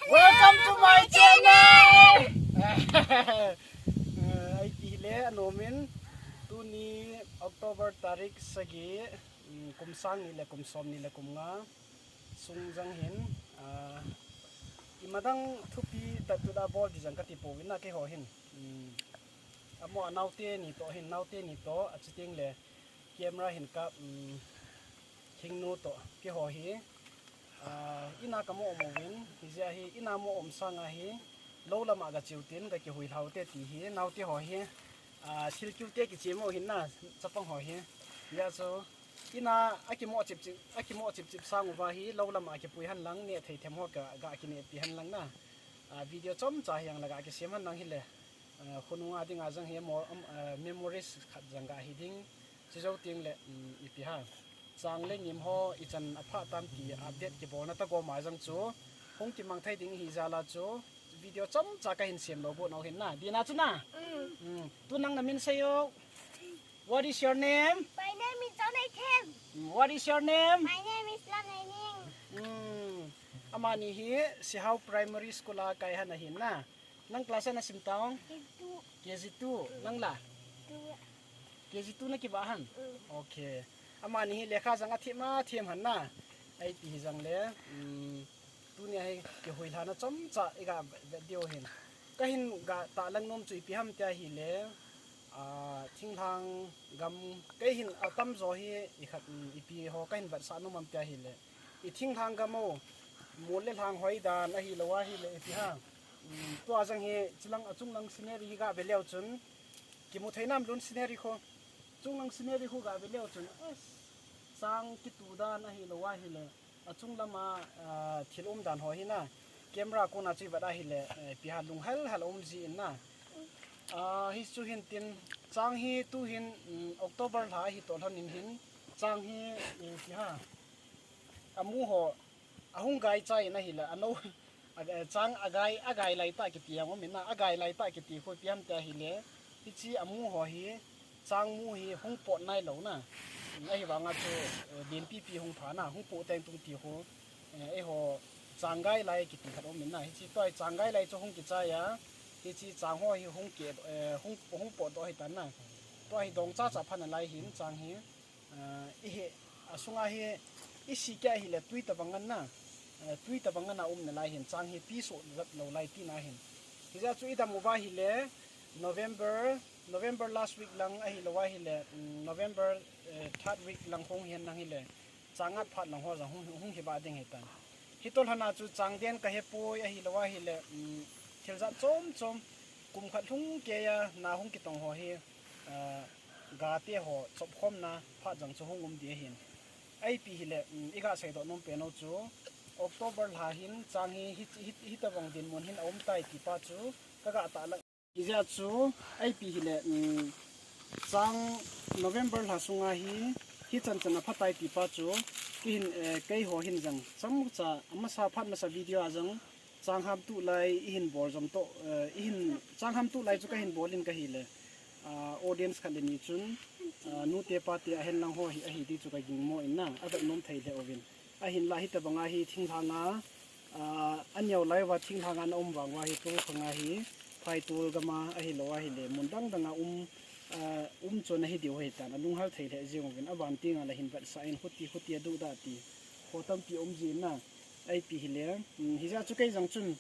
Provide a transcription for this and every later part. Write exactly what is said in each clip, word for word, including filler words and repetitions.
Welcome to my channel. Eh, ahi le, anomin, tuni October tarik sagi, mm, kum sang ni le kum som ni le kum nga sung jang hin, ah, imadang thupi tah tuda bol di jang kati pouvin na keiho hin. Mm, amo anaote ni toh hin, naote ni toh, achuti le camera hin kap, mm, Thingnu toh keiho hi, ah, ina kamo um uvin, hijeh a hi, ina mo um sanga hi, lou lama gache utin, gakihui lhau te ti hi, naote ho hi, ah, thil kiu te kiche mo hin na, chapang ho hi. Hijeh chun, ina akimo chip chip, akimo chip chip sang uva hi, lou lama kipui hen lang, neh thei them ho ka, gakinehpi hen lang na. Ah, video chomcha hi ang la gakisem hen lang hile. Ah, khonunga dinga jang hi mo-, um, ah, memories khat jang gahi ding. Chujou teng le, um, ipi ham. Chang le ngim ho ichan apha tam ti update kibol na tagom a jang chu. Hung kimang thei ding hi jal a chu. Video chomcha kahin sem lou bou nau hin na. Dina chu na. Mm. Mm. Tu nang namin seiyo. What is your name? My name is Jonathan. Mm, what is your name? My name is Lamnening. Mm. Amani hi Sihau Primary School a kai hen ahin na. Nang class a nasim tang? K G two. K G two. Nang la? Two. K G two na kiba hen? Mm. Okay. Amani hi lekha jang athem athem hen na. Ahi ti hi jang le. Mm, tuni a hi kihui lhana chomcha iga vet diu hin. Kahin ga tahlang nom chu ipi ham tia hile. Ah, thinglhang gam kei hin atamjo hi ikhat, mm, ipi ho kahin vetsah nom am tia hile. I thinglhang gam u, mol le lhang hoi dan ahilou ahile ipi ham. Mm, tua jang hi chilang achung lang scenery hi gave leu chun, kimu thei nam lun scenery khu, chung lang scenery khu gave leu chun, eh, chang kitu dan ahilou ahile, achung lama, ah, thil um dan ho hi na, camera kona chu ivet ahile, eh, ipi ham lunghel hel um ji in na. Ah, hichu hin tin, chang hi tu hin, mm, October lha hi toh lhon in hin, chang hi, eh, ipi ham, amu ho, ahung gai chai in ahile, anou, a, eh, chang agai, agai lai tah kiti ang um in na, agai lai tah kiti khu ipi ham tia hile, hichi amu ho hi, chang mu hi hung pot nailou na. Ahivanga chu, eh, lenpipi hung pha na, hung pot teng tung ti khu, eh, eiho chang gai lai kiti khat um in na. Hichi tua hi chang gai lai chu hung kichai a, hichi chang ho hi hung ke, eh, hung, hung potdoh hitan na. Tua hi dong chacha pha nalai hin chang hi. Ah, ihi, asunga hi, isi kei ahile tui tabang ngan na, eh, tui tabang ngan a um nalai hin, chang hi pi soh jat lou lai tina hin. Hijeh chun idam uva hile, November, November last week lang ahilou ahile, mm, November, eh, third week lang hung hihen lang hile, chang at phat lang ho jang hung, hung hi ba ding hitan. Hitoh lhana chu chang den kahe poi ahilou ahile, mm, thil jat chom chom, kum khat lhung keiya na hung kitong ho hi, ah, gate ho chopkhomna phat jang chu hung um di ahin. Ahi pi hile, um, iga seidoh nom pen u chu October lha hin chang hi, hi, hi, hitabang dinmun hin aum tai ti pa chu kaga tahlang. Hijeh chun ahi pi hile, um, chang November lha sunga hi, hichan chan apha tai ti pa chu, kei hin, eh, keiho hin jang chomcha, amasa phat masa video a jang, chang ham tu lai ihin bol jom toh, eh, ihin, chang ham tu lai chu kahin bol in kahile, ah, audience khat le ni chun, ah, nute pate ahen lang ho hi, ahi ti chu kaging mo in na, avet nom thei lheh uvin. Ahinla hitabanga hi thinglhanga, ah, aneo lai uva thinglhanga na um vang uva hi tu khanga hi, phaitol gama ahilou ahile, mun dang danga um, ah, um chon ahi diu hitan, alunghel thei lheh jeng uvin, aban tenga la hin vetsah in, khuti, khuti aduh da ti, kho tampi um jin na. Ahi pi hile, um, hijeh chun kei jang chun,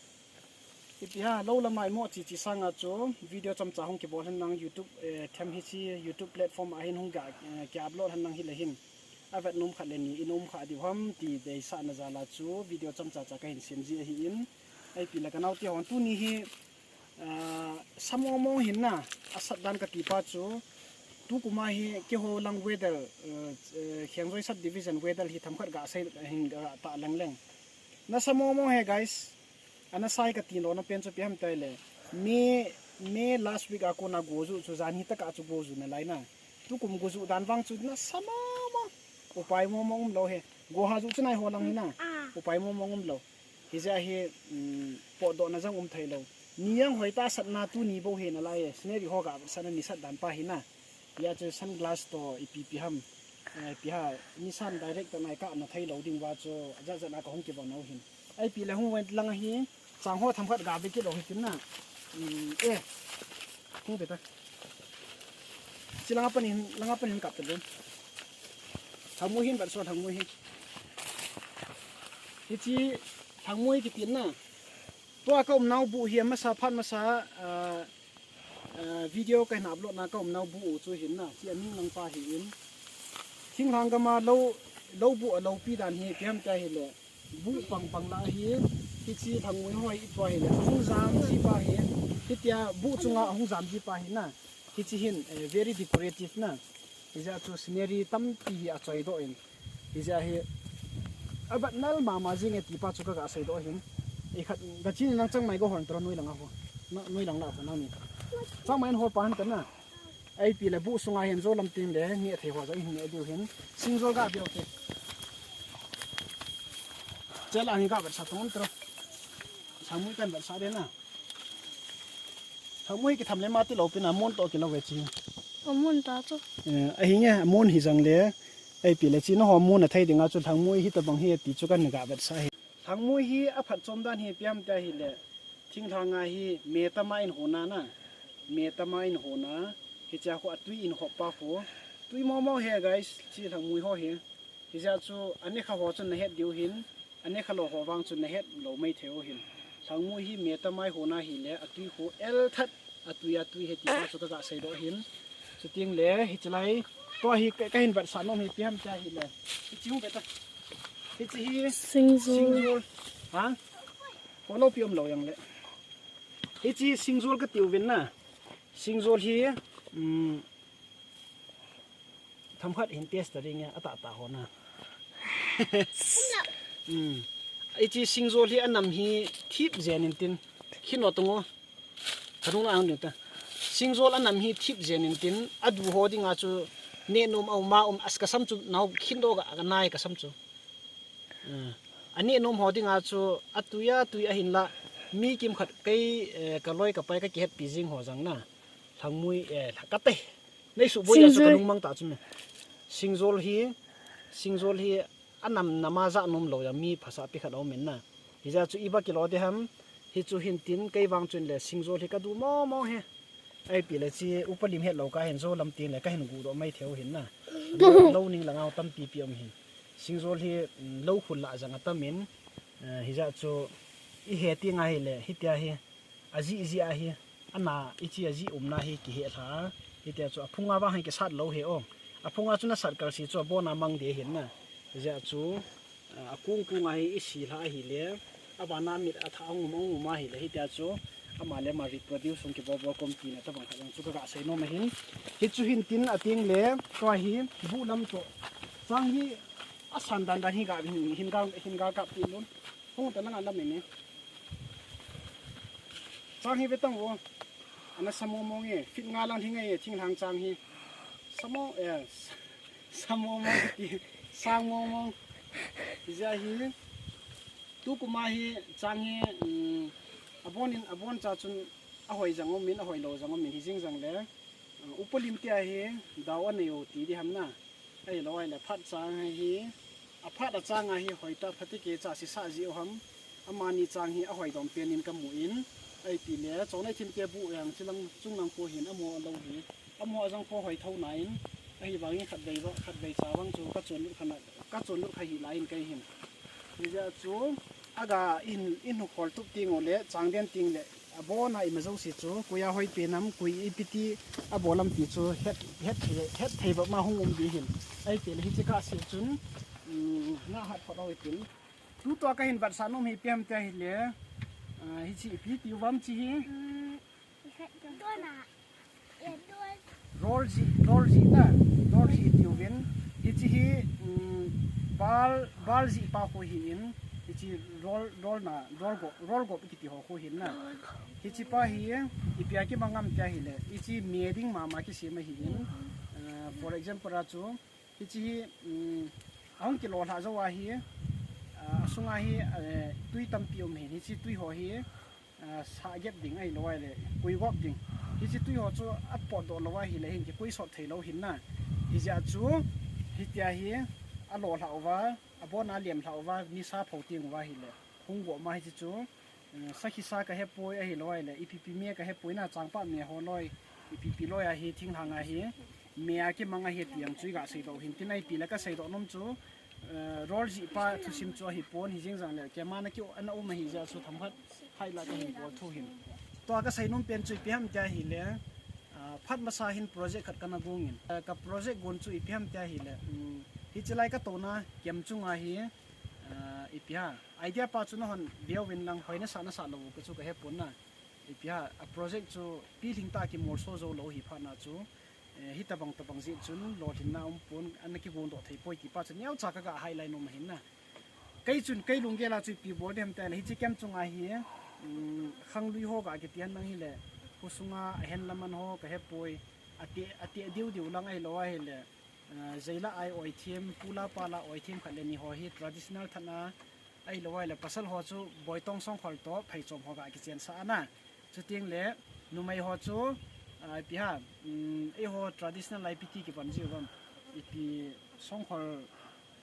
ipi ham, lou lama imo chi chi sanga chu, video chomcha hung kibol hen lang YouTube, eh, them hichi YouTube platform a hin hung ga, eh, ki upload hen lang hile hin. Avet nom khat le ni, in um kha diu ham ti deisahna jal a chu, video chomcha cha kahin sem ji ahin. Ahi pi le kanaote hon tuni hi, ah, sa mong mong hin na, asat dan kati pa chu, tukum a hi keiho lang weather, eh, eh, Khengjoi subdivision weather hi themkhat gasei hin ga tah leng leng. Nasa mong mong hi guys, ana sai kati lona pen chu ipi ham tile. May, May last week a kona go ju chu jan hi tah a chu go ju nalai na. Tukum go ju dan vang chu nasa mama. Upai mama umlou hi. Go ha ju chu nai ho lang hi na. Ah. Upai mama umlou. Hijeh a hi, um, potdohna jong um theilou. Ni jong hoitah satna tuni bou hi nalai e. Scenery ho ga satna ni sat dan pa hi na. Hijeh a chu sunglass toh ipi ipi ham. Eh, ipi ham. Nisan direct tah nai kana theilou ding uva chu jat jat na kahung kibol nau hin. Ipi le hung ven lang hi. Chang ho themkhat ga ve kit lou hitin na. Um, eh. Hung ve ta. Chi langa pan hin, langa pan hin kap ta lou. Lhangmui hin vet so lhangmui hi. Hichi lhangmui kiti na. Tua ka umnau buh hi amasa phat masa, ah, ah, video ka hin upload na ka umnau buh u chu hin na. Chi aning lang pa hi in. Thinglhang gam a lou, lou buh a loupi dan hi ipi ham tia hi le. Buh pang pang lah hi, hichi lhangmui ho hi tua hi le, hung jam ji pa hi, hitia buh chunga hung jam ji pa hi na, hichi hin, eh, very decorative na, hijeh a chu scenery tampi hi achoi doh in, hijeh a hi, avet nal mama jing e ti pa chu ka ga sei doh hin, ikhat, ga chin nang chang mai go hon tro nui lang a ho, na, nui lang lah ho nang ni, chang mai ho pa han ka na. Ipi le buh sunga hin jo lam ting le, nge thei ho jong hin nge diu hin. Singjol ga biau te. Chel ani ga vet sa tong tro. Lhangmui kan vet sa de na. Lhangmui kitham le ma ti lou pi na mon to kilou ve chi. Amon ta chu. Eh, ahi nge, amon hi jang le. Ipi le chi na ho mon a thei dinga chu lhangmui hi tabang hi ti chu kan ga vet sa hi. Lhangmui hi aphatchom dan hi ipi ham tia hi le. Thinglhang a hi me tama in hona na. Me tama in hona. Hichia khu atui in hop pa khu. Tui momo hi guys, chi lhangmui ho hi. Hijeh a chu anekha ho chun na het diu hin. Anekha lou ho vang chun na het lou mai thei u hin. Lhangmui hi me tama in hona hi le atui khu el that atui atui hi ti pa chu ka ga sei doh hin. Chuting le hichi lai. Tua hi ka, ka hin vet sa nom hi ipi ham tia hi le. Hichi hung ve ta. Hichi hi singjol. Singjol. Ha? Ko lou pi um lou jang le. Hichi singjol ka tiu vin na. Singjol hi, um, themkhat hin test ta ding e, atah tah ho na. Um, hichi singjol hi anam hi thip jen in tin. Khin o tung o. Ka dung la ang ding ta. Singjol anam hi thip jen in tin, adu ho dinga chu ne nom a um a um as ka sam chu nau khin do ga nai ka sam chu. Eh, ani nom ho dinga chu atui atui ahin la mi kimkhat kei, eh, ka loi ka pai ka kihetpi jing ho jang na. Lhangmui, eh, lha ka te. Nei su boi a chu ka singjol lungmang ta chu me. Singjol hi, singjol hi anam nama ja nom lou jang mi phasa pi khat om in na. Hijeh a chu iba kilo de ham, hichu hin tin kei vang chun le singjol hi ka du momo hi. Ipi le chi upa lim het lou ka hin jo lam tin le ka hin gu doh mai thei u hin na. Lou ning langa tampi pi um hin. Singjol hi, mm, lou khul lah jang atam in, eh, hijeh a chu i he ti ngai le, hitia hi, aji ji a hi, ana i chi aji umna hi kihe lha, hitia chu aphunga vang hi kisat lou hi o. Aphunga chu na sat kal si chu abon a mang de hin na. Hijeh a chu, ah, akung kung a hi i si lha ahi le, abana mit a tha ong um ong um ahi le, hitia chu, ama le ama reproduce ong kibol bol kom tina tabang khat jong chu ka ga sei nom ahin. Hichu hin tin ating le, tua hi, buh lam toh. Chang hi, asan dan dan hi ga hin, hin ga, hin ga kap ti lun. Hung ta na nga lam ni. Chang hi ve tang o. Ana sa mong mong e, feet nga lang hi ngai e, thinglhang chang hi. Sa mong, eh, sa mong mong ti, sang mong mong. Hijeh a hi, tukum a hi, chang hi, um, abon in, abon cha chun, ahoi jang um in, ahoi lou jang um in, hi jing jang le. Uh, upa lim tia hi, dau anei u ti di ham na. Ahilou ahile phat chang hi, aphat a chang a hi hoitah phatecha sisa ji u ham, amani chang hi ahoi dom pen in ka mu in, ipi le, chongnai thim te buh jang chilang chunglang kho hin amo lou hi, amo a jang kho hoi tho na in, ahivang in khatvei va, khatvei cha vang chu ka chon lut kha na, ka chon lut kha hi lai in kei hin. Hijeh a chu, aga in, in hu khol tup ting u le, chang den ting le, abon a ima jouse chu, koi a hoi pen am, koi ipi ti abol am ti chu, het, het thei, het thei bep ma hung um di hin. Ahiti le hiche ka sei chun, um, na hat phot u hitin. Tutua ka hin vetsah nom hi ipi ham tia hile, ah, hiche ipi tiu vem hiche hi. Roll ji, roll ji ta, roll ji tiu vin. Hiche hi, um, bal, bal ji pa khu hi in, hiche roll, roll na, roll go, roll go kiti ho khu hin na. Hiche pa hi, ipi a kimang am tia hile, hiche me ding mama kisem ahi in, uh, For example a chu, hiche hi, um, ahung kilolhah jou ahi, uh, asunga hi, uh, tui tampi um hin, hiche tui ho hi, uh, sah gep ding ahilou ahile, kui gop ding. Hiche tui ho chu apotdoh lou ahile, hin kikui sot thei lou hin na. Hijeh a chu, hitia hi, alolhah uva, abona lemlhah uva, nisa pho teng uva ahile, hung gop ma hiche chu, Eh, sakhi sa kahepoi ahilou ahile, ipi ipi me kahepoi na, changpah me ho loi, ipi ipi loi ahi, thinglhang ahi, me a kimang ahi ti jong chu iga seidoh hin tin, ipi le kaseidoh nom chu, eh, rol jih pa thusim chu ahipon, hijeng jongle, keima na ki ana um ahi jeh a chu themkhat highlight kahin bol thou hin. Tua kasei nom pen chu ipi ham tia ahile, ah, phat masa hin project khat kana gong in. Eh, ka project gon chu ipi ham tia ahile, um, hiche lai katouna camp chunga hi, ah, ipi ham, idea pa chu nahon veuvin lang, hoi nasah nasah lou u ka chu kahepon na. Ipi ham, a project chu pilhing tah a kimolso jou lou ahi phat na chu, eh, hitobang tobang jeh chun lolhinna aumpon, ana kigongdoh thei poi ti pa chu neocha kaga highlight nom ahin na. Kei chun, kei lunggel a chu ipi bol ding ham tile, hiche camp chunga hi, um, khanglui ho ga kiti hen lang hile, khosunga ahen laman ho kahepoi, ate, ate diu diu lang ahilou ahile, ah, jeila ai oithem, pu la pa la oithem khat le ni ho hi traditional than a, ahilou ahile pasal ho chu boitong songkhol toh pheichom ho ga kichensah ana. Chuteng le numei ho chu, ah, ipi ham, um, eiho traditional lai ipi ti kivon jiu vang. Ipi songkhol,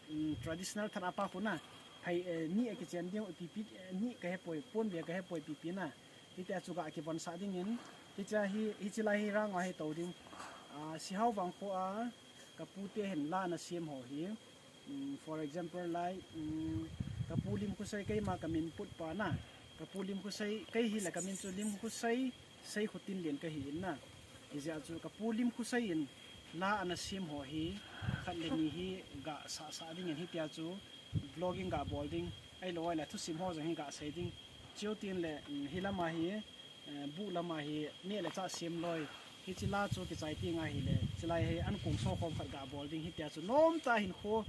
um, traditional than a pa khu na. Phei, eh, ni akichen diu, ipi pi, eh, ni kahepoi, ponbe kahepoi ipi pi na. Hitia chu ga kivonsah dingin. Hiche hi, hiche lai hi rang a hi tou ding. Ah, Sihao vangkho a, kapute hin la ana sem ho hi. Um, for example, lai, um, kapu Limkhosei keima kamin put pa na. Kapu Limkhosei, kei hile kamin chu Limkhosei, Seikhotinlen kahi in na. Hijeh a chu kapu Limkhosei in la ana sem ho hi, khat le ni hi ga sah sah dingin hitia chu vlogging ga bol ding. Ahilou ahile thusim ho jong hi ga sei ding. Chuteng le, um, hilama hi, eh, buh lama hi neh le chah sem loi. Hiche la chu kichai teng ahile, hiche lai hi ankong sokhom khat ga bol ding hitia chu nomtah a hinkho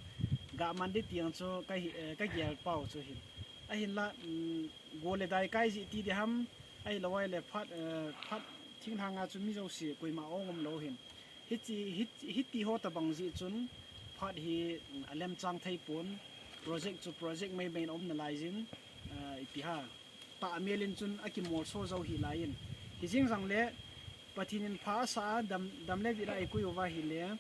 ga man ding ti jong chu ka hi, eh, kagel pau chu hin. Ahinla, um, go le dai kai jeh ti ding ham, ahilou ahile phat, eh, phat thinglhang a chu mi jouse koima ong um lou hin. Hiti, hit-, hiti ho tobang jeh chun phat hi, um, alemchang thei pon, project chu project meimei in um nalai jin, ah, ipi ham, tahmel in chun akimolso jou hih laiyin. Hijeng jongle Pathen in pha asah a dam, dam le vei la eikoi uva ahile,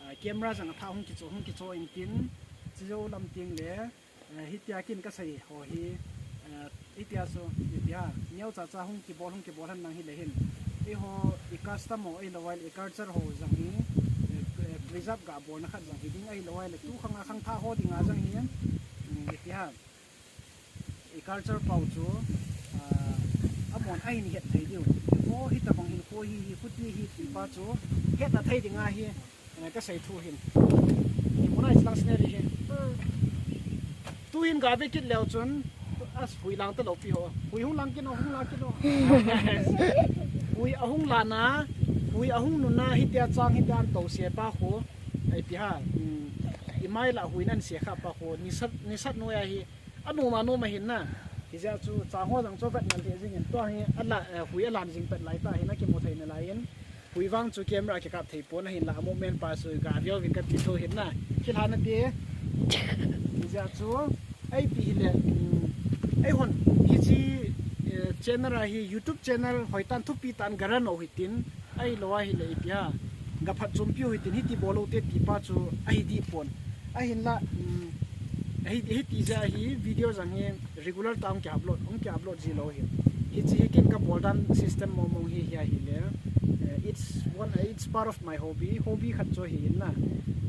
ah, camera jong athah hung kicho, hung kicho intin, chujou lam teng le, Eh, hitia kin kasei ho hi, eh, hitia chu, hitia, neocha cha hung kibol, hung kibol hen lang hile hin. Eiho, i custom ho, ahilou ahile i culture ho jong hi, eh, eh, preserve ga bolna khat jong hi ding ahilou ahile, tu khang a khangthah ho dinga jong hi, um, hitia, i culture pau chu, ah, amahon ahin het thei diu. O, hitobang hinkho hi, hi, khuti hi, ti pa chu, hetna thei dinga hi, Eh, kasei thu hin. Himuna ichilang scenery hi. Tuhin gave kit leu chun, as hui lang talou pi ho. Hui hung lang kit o, hung lang kit o. Hui ahung lana, hui ahung nuna, hitia chang, hitia an touse pa khu. Ipi ham, um, imai la hui nan se kha pa khu. Nisat, nisat noiya hi. Anom anom ahin na. Hijeh a chu chang ho jong chu vet ngal lheh jingin. Tua hi ala, eh, hui alan jing pet lai tah hin akimu thei nalaiyin. Hui vang chu camera kikap thei pon ahinla, movement pa chu ga veuvin kati thou hin na. Kilhana ti. Hijeh a chu, ipi hile, um, eihon, hiche, eh, channel a hi, YouTube channel hoitah in thupi tah in ga run u hitin, ahilou ahile ipi ham, ga phatchompi u hitin, hiti bol u te ti pa chu ahi dih pon. Ahinla, um, hi, hiti jeh a hi video jong hi regular tah a hung ki upload, hung ki upload ji lou hi. Hiche hi kin kabol dan system mong mong hi, hi ahile. Eh, it's one, it's part of my hobby. Hobby khat chu ahi in na.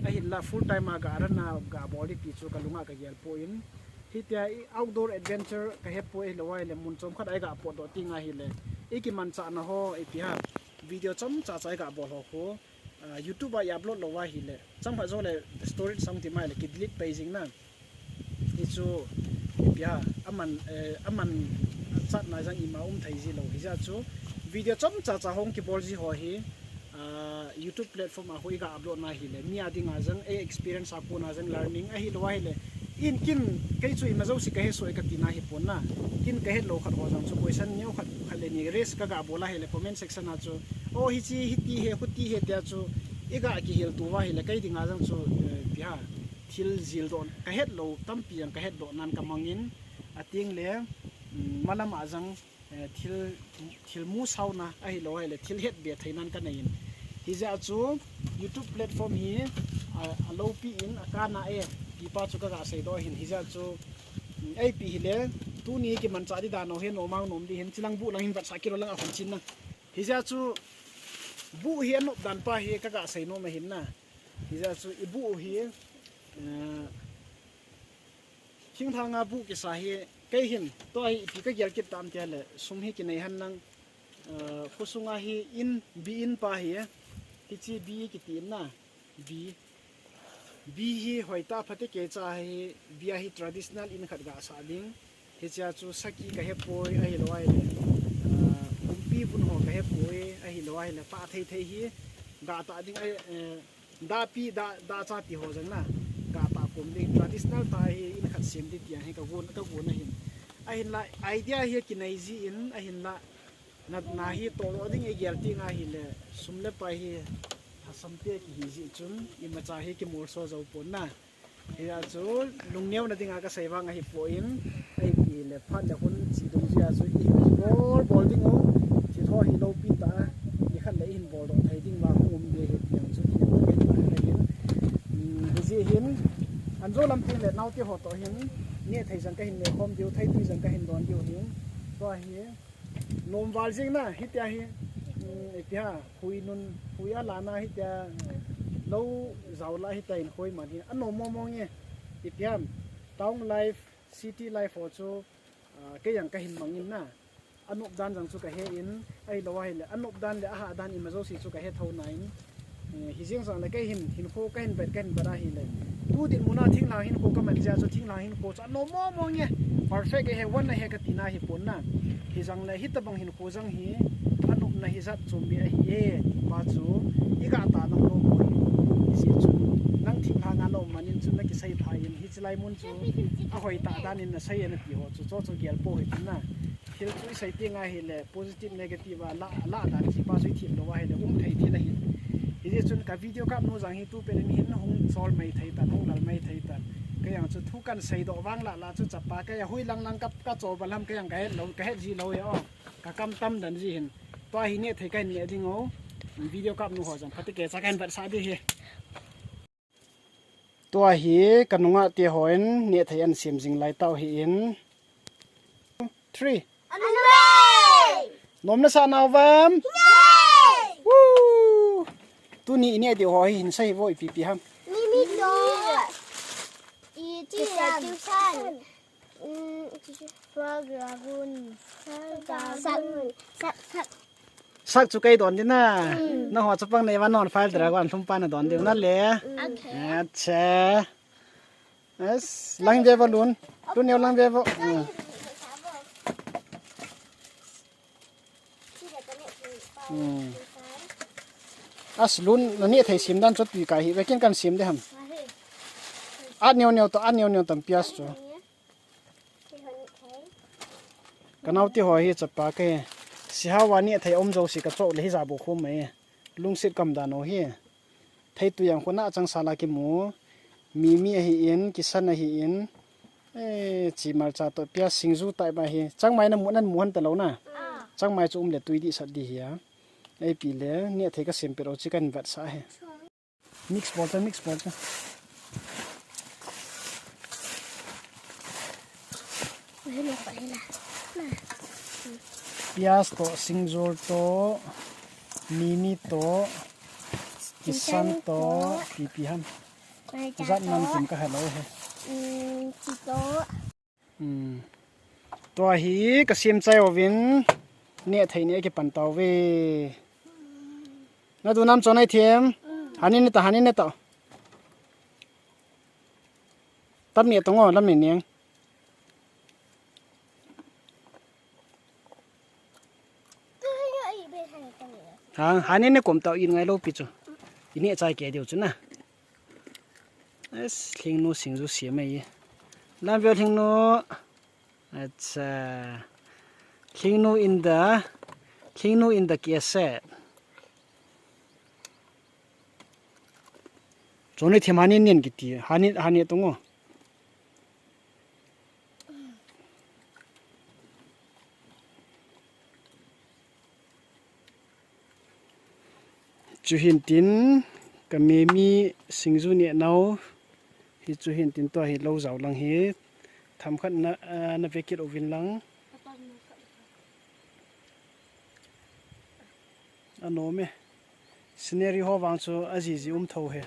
Ahinla full time a ga run a ga bol ding ti chu kalunga kagel poi. Hitia i outdoor adventure kahepoi ahilou ahile mun chom khat a iga potdoh teng ahile. Ikimanchahna ho, ipi ham, video chomcha cha iga bol ho khu. Ah, YouTube a i upload lou ahile, chomkhat joule storage sang ti mai le ki delete pai jing na. Hichu, ipi ham, aman, eh, amanchatna jong ima um thei ji lou. Hijeh a chu, video chomcha cha hung kibol ji ho hi, ah, YouTube platform a khu iga upload na hile, mi a dinga jong, ei experience a kona jong learning ahilou ahile, in kin, kei chu ima jouse kahe soh e kati na hi pon na. Kin kahet lou khat ho jong chu question neo khat, khat le ni raise kaga bol ahile comment section a chu, o hiche, hiti ahi, khuti ahi tia chu, Iga kihil tou va ahile kei dinga jong chu, eh, ipi ham, thil jil doh kahet lou tampi jong kahet doh nan kamangin, atengle, um, malam a jong, eh, thil, thil musao na ahilou ahile thil hetbe thei nan kanei in. Hijeh a chu YouTube platform hi, a, aloupi in akana e, tipa chu kaga seidoh ahin. Hijeh a chu, um, ipi hile, tuni kimanchah di dan u hi nomang nom di hin, chilang buh lang hin vetsah kit lou lang ahung chin na. Hijeh a chu buh hi anop dan pa hi kaga seinom ahin na. Hijeh a chu ibuh hi, eh, thinglhang a buh kisa hi, kei hin, tua hi ipi kagel kit tam tia le, sum hi kinei hen lang, eh, khosunga hi in, bi in pa hi, hiche bi kiti in na, bi, bi hi hoitah phatecha hi, bi a hi traditional in khat gasah ding, hichea chu saki kahepoi, ahilou ahile, ah, kumpi vun ho kahepoi, ahilou ahile, pah thei thei hi, gatah ding ahi, eh, dahpi, dah, dahcha ti ho jong na, gatah kom ding, traditional tah hi in khat sem ding tia hi kagon, kagon ahin. Ahinla, idea hi kinei ji in, ahinla, na, na hi toldoh ding igel teng ahile, sum le pai hi, lhasam te kihi ji chun, imacha hi kimolso jou pon na. Hijeh a chu lungneona dinga kasei vang ahipoi, ipi le phat le hun che dung jeh a chu ihin bol bol ding u, thil ho hi loupi tah a, nikhat le ihin boldoh thei ding vang hung um ding ahi ti jong chu ti kahin, um, hijeh hin, anjo lam tengle naote ho toh hin, nehthei jong kahin neh khom diu, theitui jong kahin don diu hin, tua hi, nom val jing na, hitia hi, um, ipi ham, hui nun, hui a lana hitia, lou jao la hitia in hui man hi, anom mong mong e, ipi ham, town life, city life ho chu, ah, kei jong kahin mang in na, anop dan jong chu kahe in, ahilou ahile, anop dan le ahah dan ima jouse chu kahe thou na in, Eh, hijeng jongle kei hin, hinkho kahin vet, kahin vet ahile. Tu dinmun a thinglhang hinkho kaman jeh a chu thinglhang hinkho chu anom mong mong e. Perfect ahi, one ahi kati na hipon na. Hijongle hitobang hinkho jong hi, anopna hijat chom beh ahi e, tipa chu, iga tah nom lou poi. Hijeh chun, nang thinglhang a naum man in chu nakisei phai in, hiche lai mun chu, ahoi tah dan in nasei e nati ho chu, chu chu gel pou hite na. Thil chu isei teng ahile, positive, negative a la, la dan jipa chu ithem lou ahile, um thei thil ahi. Hijeh chun ka video kap nu jong hi tu pen in hin hung chol mai thei tan, hung lal mai thei tan. Kei jong chu thu kahin seidoh vang lah lah chu chapa kei a hui lang lang ka, ka chol bal ham kei jong kahet lou, kahet ji lou e o. Ka kam tam dan ji hin. Tua hi nehthei kahin neh ding o. Video kap nu ho jong phatecha kahin vetsah ding ahi. Tua hi kanunga te hon nehthei ahin sem jing lai tau hi in. Three. Anwei! Nom nasah nau vem? Yay! Woo! Tuni ineh diu ho hi hin sei vo ipi ipi ham. Mimi to. I tuition. Tuition. Mm, frog dragon. Dragon. Sak, sak. Sak chu kei don ding na. Mm. Nangho chapang nei va non file dragon thum pa nadon diu na le. Mm. Okay. Acha. Yes, lang ve vo lun. Lun neo lang ve vo. Mm. Mm. As lun nani thei sim dan chu tui ka hi ve kin kan sim de ham. At neo neo to, at neo neo tam pias chu. Ka naote ho hi chapa kei. Sihao a nehthei um jouse ka choh le hi ja bu khum mai. Lungset kam dan u hi. Theitui jong khu nachang sala kimu. Mimi ahi in, kisan ahi in. Eh, chi malcha to pias singju tai ba hi. Changmai namu, namu hon talou na. Ah. Changmai chu um le tui dih sat dih hi a. Ipi le, nehthei ka sem pet u chu kahin vetsah hi. Mix bol ta, mix bol ta. Pias to, singjol to, mimi to, kisan to, kisan to, pipi ham. Mai cha jat nam to. Kim ka hello he. Mm, chi to. Hmm. Tua hi ka sem chai uvin nehthei neh kipan tauve. Nadu nam chon ai them. Hanin ne ta, hanin ne ta. Tam ne tong o, lam ne neng. Ha, hanin ne kom tau in ngai lou pi chu. Ineh chai kei diu chu na. Yes, lhingnu singju sem e. Lam veo lhingnu. Acha. Lhingnu in the, lhingnu in the cassette. Tuni thim hani nen kiti. Hani, hani tungo. Chuhin tin, ka memi singju neh nau. Hi chuhin tin tua hi lo jao lang hi. Tham khat na, ah, na vekit uvin lang. Anom e. Scenery ho vang chu ajiji um tho he.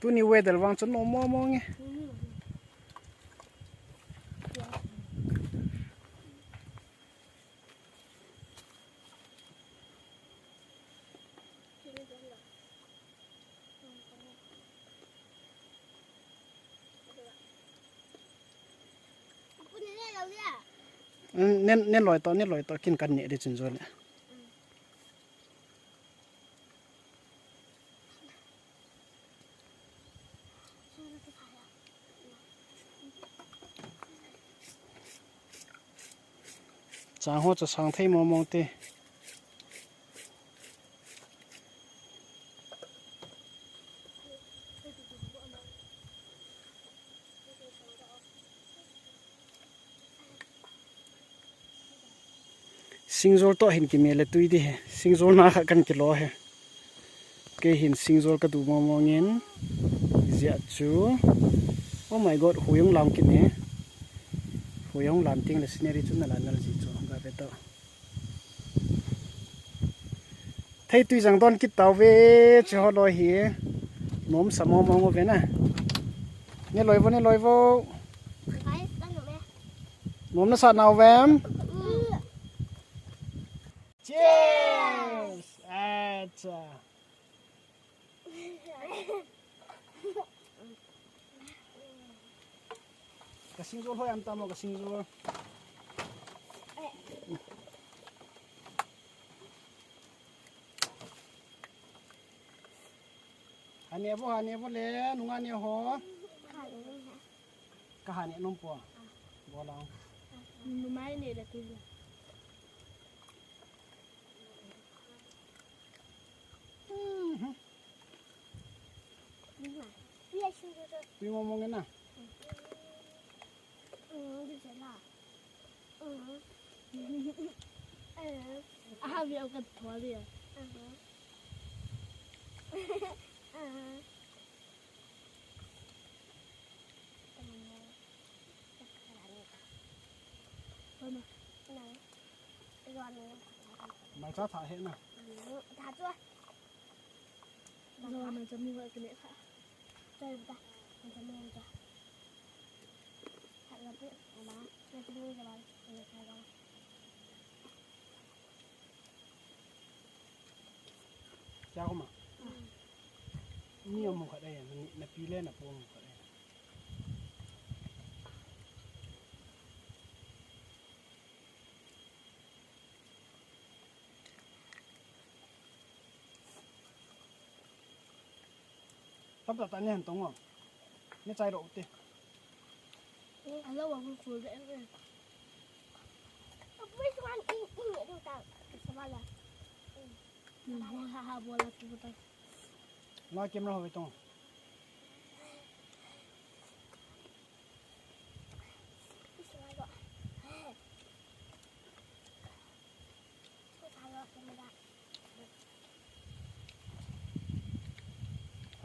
Tuni weather vang chu nom mong mong e. Nen, nen loi to, nen loi to, kin kan ne di chun jo le. Chang ho chu sang thei mong mong te. Singjol to hin kime le tui di he. Singjol na kha kan kilo he. Kei hin singjol ka du mong mong in. Jia chu. Oh my God, hui hung lam kit ne. Hui hung lam ting le scenery chu na la nal ji chu. Ga ve to. Thei tui jang don kit tau ve, che ho loi hi. Nom sa mong mong u ve na. Ne loi vo, ne loi vo. Guys, kan nom e. Nom na sa nau vem? Mm. Cheers! Acha. Ka singjol hoi am tam lo, ka singjol. Hane vo, hane vo le, nunga ne ho. Ka hane nom po. Bo lang. Numei ne le tu. Mhm. Tui mong mong e na. Aha, vi au ka thua dia. Mai cha tha he na. Tha chu. Zo na cha mu ka ne kha. Cha ta. Cha mu cha. Tha la pu ma. Na cha mu cha ba. Ne kha lo. Cha ko ma. Ni amu kha dai na pi le na pu amu kha dai. Tap tap ta ne han tong o. Ne chai ro te. Alo wa ku ku de. Which one in in do ta? Sabala. Bola ha ha bola tu ta. Na camera ho tong.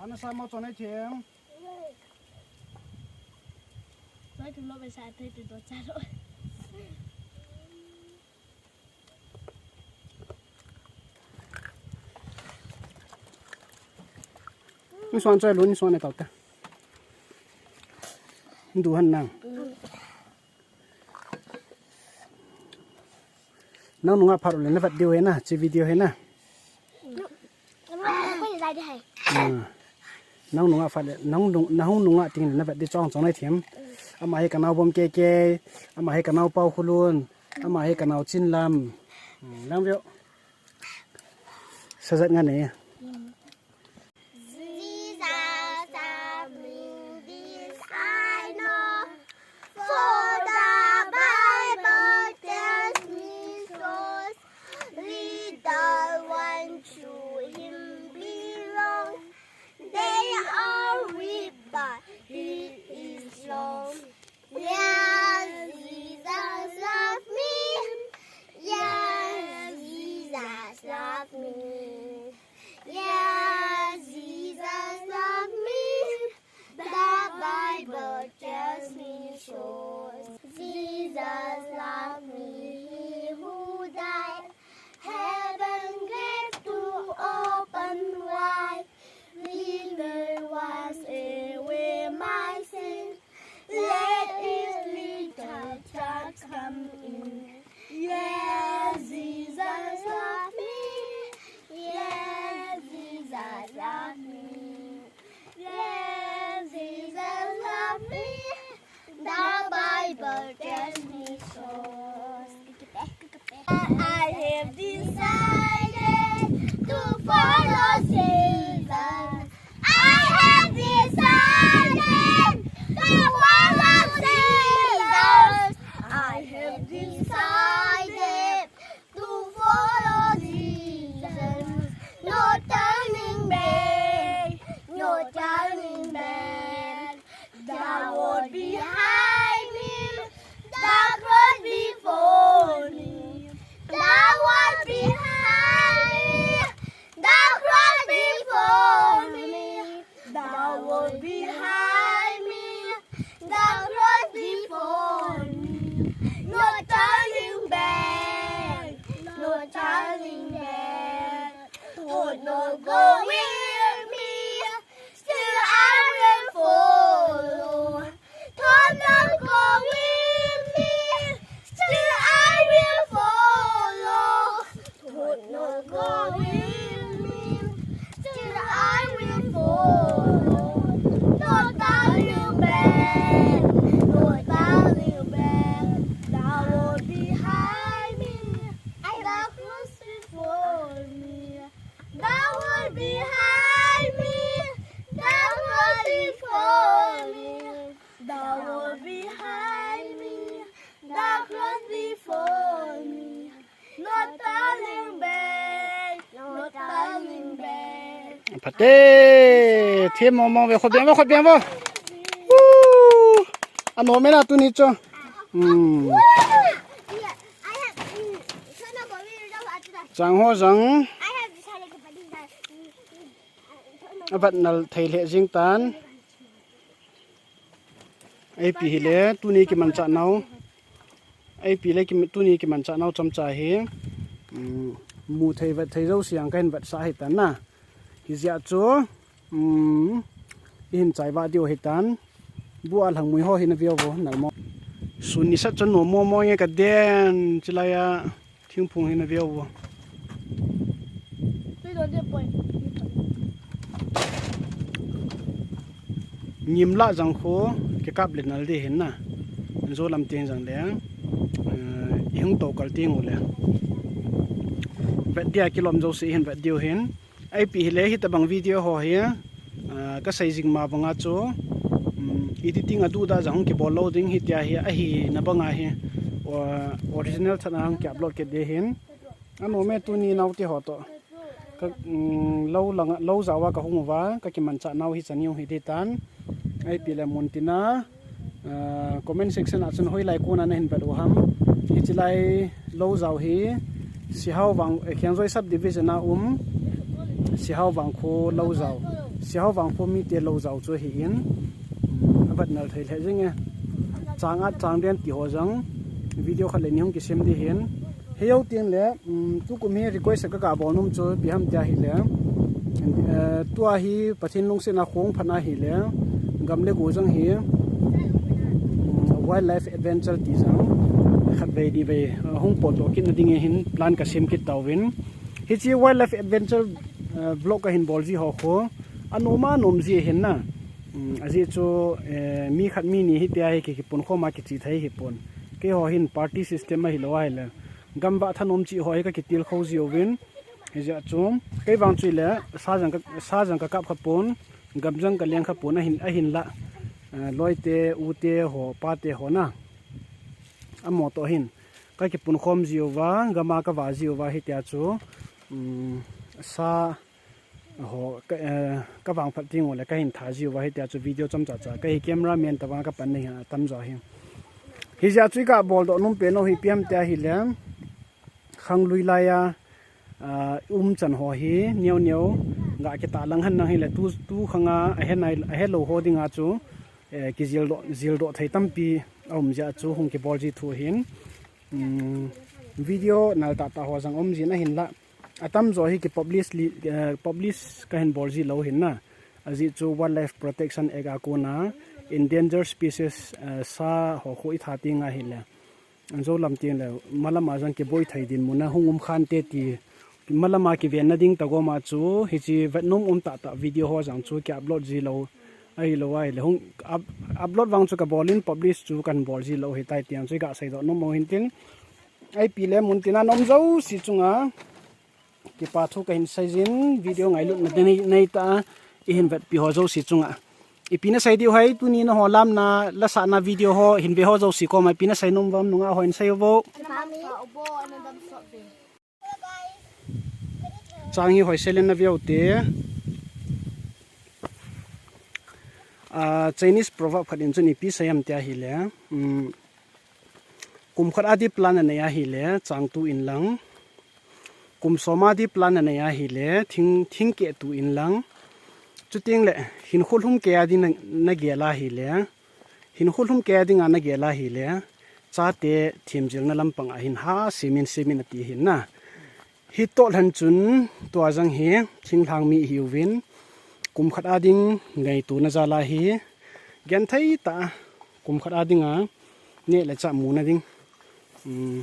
Ana sa mo chonai them. Chonai them lo be sa thei tu do cha lo. Ni suan choi lu, ni suan e tau ta. Du han nang. Nang nunga phat le na vat diu he na, chi video he na. Nang nunga phat le, nang nung, nang nunga ting na vat di chong chong nai them. Ama he ka nau bom ke ke, ama he ka nau pau khulun, ama he ka nau chin lam. Lang veo. Sajat nga ne. Jesus, I believe this I know, for the Bible tells me so. Little one Not go with me, still I will follow. Don't not go with me, still I will follow. Don't not go with me, still I will follow. No turning back, no turning back. The road behind me, the cross before me. The world behind me, the world before me, the world behind me, the cross before me. No turning back, no turning back. Phate, thi mo mo ve, khut beng vo, khut beng vo. Woo! Anom e na tuni chu. Hmm. Chang ho jang. Avat nal thei lheh jing tan. Ipi hile, tuni kimanchah nau. Ipi le kim-, tuni kimanchah nau chomcha hi. Um, mu thei vet thei jouse jang kahin vetsah ahi tan na. Hijeh chun, um, ihin chai vah diu ahi tan. Bu a lhangmui ho hi na veu vo, nal mo. Sun nisat chun nom mo mo nge ka den, chilai a. Thingphung hi na veu vo. Ngim lah jang khu, kikap le nal ding hin na. Jou lam teng jang le, eh, i hung tou kal teng u le. Vet dia kilom jouse hin vet diu hin. Ipi hile hitabang video ho hi, ah, ka sei jing ma banga chu, um, editing a duhdah jang hung kibol lou ding hitia hi ahina banga hi, uh, original chan a hung ki upload kit ding hin. Anom e tuni naote ho toh. Ka, um, lou langa, lou jao a ka hung uva, ka kimanchah nau hi chan u hi ding tan. Ipi le mun tina, Ah, comment section a chun hoilai kona nahin vet u ham. Hichi lai lou jao hi Sihao Vang, eh, Khengjoi subdivision a um Sihao Vangkho lou jao. Sihao Vangkho mite lou jao chu ahi in. Hmm, avat nal thei lheh jing e. Chang at chang den ti ho jang video khat le ni hung kisem ding hin. Hijou teng le, um, tukum hi request ka ga bol nom chu ipi ham tia ahile, eh, tua hi Pathen lungsetna khong phatna ahile, gam le go jang hi, um, wildlife adventure ti jang, khatvei nivei, eh, hung potdoh kitna ding hin plan ka sem kit tauvin. Hichi wildlife adventure, eh, vlog kahin bol ji ho khu, anom anom ji hin na. Um, ajeh chu, eh, mi khat mi ni hitia hi ki, kipunkhom a kiche thei hipon. Keiho hin party system ahilou ahile. Gamvah thanom cheh ho hi ka kitilkhou jiuvin. Hijeh chun, kei vang chu ahile, sa jang ka, sa jang ka kap kha pon, gam jang ka leng kha pon, ahin, ahinla, eh, loite, ute ho, pate ho na. Amaho toh hin. Ka kipunkhom jiuva, gam a ka vah jiuva, hitia chu, um, sa, Ho, ka, eh, ka vangphat teng u le ka hin tha jiuva hitia chu video chomcha cha. Ka hi camera man tobang ka pan na hi atam jo hi. Hijeh chu i ga boldoh nom pen u hi ipi ham tia ahile. Khanglui lai a, ah, um chan ho hi neo neo ga kitah lang hen lang hile tu, tu khang a, ahe nai, ahe lou ho ding a chu, eh, kijildoh, jildoh thei tampi aum jeh a chu hung kibol ji thu hin. Um, video nal tah tah ho jang um jin ahinla. Atam jo hi ki publish li, eh, publish kahin bol ji lou hin na. Ajeh chu Wildlife Protection Act a kona endangered species, eh, sa ho khu i tha teng ahile. Anjo lam teng le, malam a jang kiboi thei dinmun a hung um khante ti. Malam a kiven na ding tagom a chu, hichi vet nom um tah tah video ho jang chu ki upload ji lou. Ahilou ahile, hung up-, upload vang chu ka bol in publish chu kan bol ji lou hitai tiang chu i ga seidoh nom u hin tin. Ipi le mun tina na um jouse chunga. Kipa thu kahin sei jin video ngailutna ding nei, nei ta a, i hin vetpi ho jouse chunga. Ipi na sei diu ham tuni na ho lamna, lasahna video ho, hin ve ho jouse koma ipi na sei nom uvam nungah ho hin sei uvo. Chang hi hoisel in na veu te. Ah, Chinese proverb khat in chun ipi sei ham tia ahile. Um, kum khat a di plan na nei ahile, chang tu in lang. Kum som a di plan na nei ahile, thing, thing keh tu in lang. Chuteng le, hinkho lhum keh a di na, na gel ahile. Hinkho lhum keh a dinga na gel ahile. Chate themjilna lampang a hin ha semin semin ati hin na. Hitoh lhan chun tua jang hi thinglhang mi ihiuvin, kum khat a ding ngaituna jal a hi genthei tah a kum khat a dinga neh le chah muna ding, um,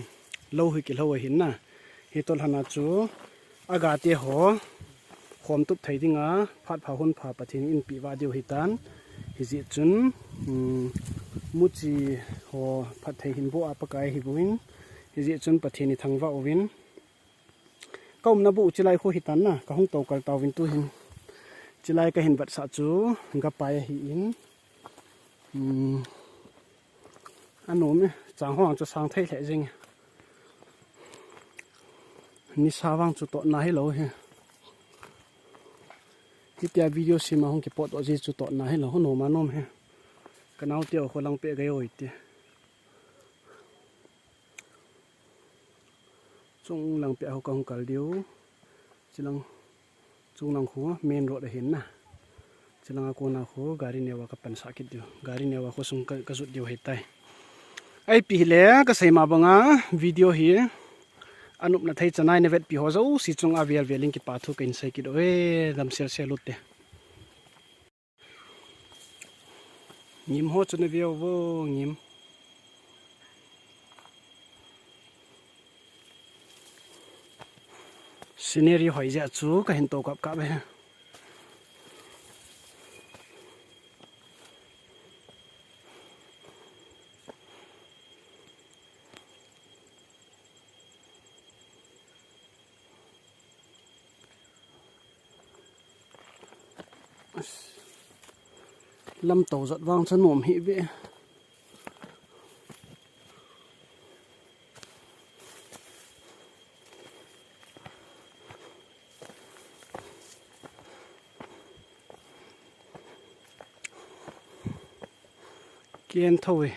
lou hi kilhou ahin na. Hitoh lhan a chu agate ho khomtup thei dinga phat pha hun pha Pathen in eipeh vah diu ahitan. Hijeh chun, um, muchi ho phatthei hin boh a Pakai ahiuvin, hijeh chun Pathen ithangvah uvin. Ka umna bu chilai khu hitan na, kahung tou kal tauvin tuhin. Chilai kahin vetsah chu gapai ahin. Um, anom e, chang ho chu sang thei lheh jeng e. Nisa vang chu totna hilou hi. Hitia video sem a hung kipotdoh ji chu totna hilou, anom anom hi. Kanaote ho lang peh gai oi ti. Chunglang peh a ho kahung kal diu. Chilang, chunglang khu main road ahin na. Chilang a kona khu gari neo a kapansah kit diu. Gari neo a khosung ka, kajot diu ahitai. Ipi hile kasei ma banga video hi anopna thei chanai navetpi ho jouse chunga vel vel in kipa thu kahin sei kit uve, damsel sel ute. Ngim ho chu nave uvo, ngim. Scenery hoi jeh chu kahin tou kap kap e. Lamtou jat vang chu anom hih ve. Ken tho e.